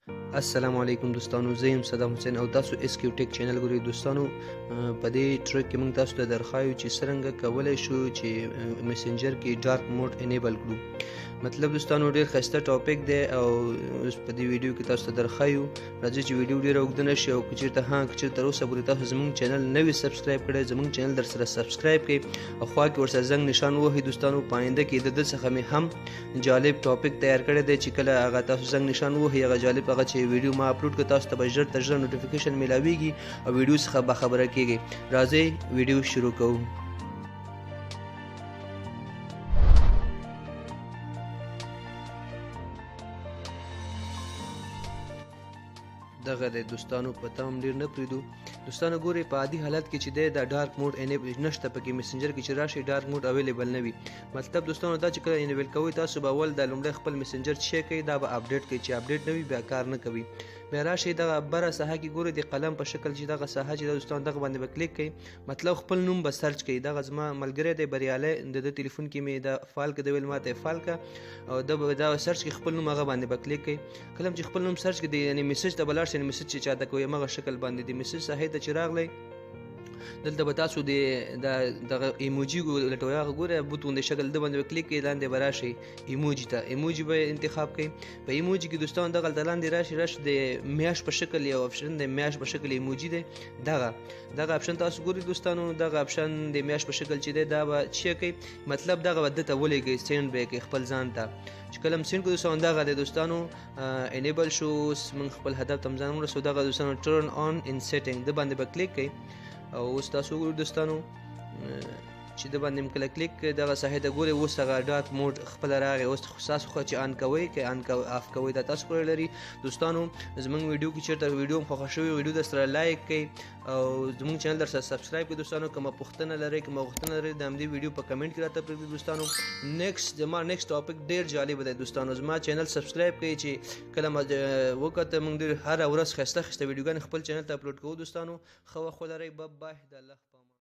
السلام علیکم دوستانو، زه یم صدام حسین او تاسو اس کیو ټیک چینل ګورئ. دوستانو، په دې trick کې موږ تاسو ته درښایو چې څرنګه کولی شو چې میسنجر کې dark mode enable کړو. مطلب دوستانو ډیر ښایسته topic دی او اوس په دې ویډیو کې تاسو ته درښایو. راځئ چې ویډیو ډیره اوږده نه شي او که چېرته ها که چېرته تر اوسه پورې تاسو زموږ چینل نه وي subscribe کړی، زموږ چینل در سره subscribe کړئ او خوا کې ورسره زنګ نشان ووهئ. دوستانو، په آینده کې د ده څخه مې هم جالب topic تیار کړی دی چې کله هغه تاسو زنګ نشان ووهئ، هغه جالب هغه چې ویډیو ما اپلوډ کړ تاسو ته به ژر تر ژره notification میلاویږي او ویډیو څخه به خبره کیږي. راځئ ویډیو شروع کوو. دغه دی دوستانو، په تمم ډیر نه پرېږدو. دوستانو ګورئ، په عادي حالت کې چې دی دا dark mode enable نشته پکې، میسنجر کې چې راشي dark mode available نه وي. مطلب دوستانو دا چې کله enable کوئ تاسو به اول دا لومړی خپل میسنجر چک کړئ، دا به update کړئ، چې update نه وي بیا کار نه کوي. بیا راشئ دغه بره ساحه کې ګورئ د قلم په شکل چې دغه ساحه چې ده دوستانو، دغه باندې به کلیک کړئ. مطلب خپل نوم به search کړئ. دغه زما ملګری دی بریالی، د ده تلیفون کې مې دا فعال کړ، ده ویل ما ته یې فعال کړه او ده به دا search کړي، خپل نوم هغه باندې به کلیک کړئ. کله چې خپل نوم search کړئ، یعنې message ته به لاړ شئ، message چې چاته کوئ هماغه شکل باندې د message ساحې ته چې راغلی، دلته به تاسو د دغه ایموجي لټوئ. هغه ګورئ بوت غوندې شکل ده باندې به کلیک کړئ، لاندې به راشئ ایموجي ته، ایموجي به انتخاب کړئ. په ایموجي کې دوستان دغلته لاندې راشي، راشي د میاش په شکل یو option دی، میاش په شکل ایموجي دی. دغه option تاسو ګورئ دوستانو، دغه option د میاش په شکل چې دی دا به چی کوي، مطلب دغه به ده ته ولېږئ، send به یې کړئ خپل ځان ته. چې کله هم send کړو دوستانو دغه دی دوستانو enable شو. اوس موږ خپل هدف ته هم ځان ورسو. دغه دوستانو turn on in setting ده باندې به کلیک کړئ او اوس تاسو وګورئ دوستانو چې ده باندې هم کله کلیک کړئ دغه ساحې ته ګورئ، اوس هغه dark mode خپله راغی. اوس خو تاسو خو چې on کوئ که on off کوئ دا تاسو پورې لري. دوستانو زموږ ویډیو کې چېرته ویډیو هم خوښه شوې، ویډیو در سره like کړئ او زموږ چینل در سره subscribe کړئ. دوستانو کومه پوښتنه لرئ، کومه غوښتنه لرئ، د همدې ویډیو په comment کې راته پرېږدئ. دوستانو next زما next topic ډېر جالب دی. دوستانو زما چینل subscribe کړئ چې کله ما وکته موږ ډېر هره ورځ ښایسته ښایسته ویډیوګانې خپل چینل ته اپلوډ کوو. دوستانو ښه وخت ولرئ. bye bye، د الله په امان.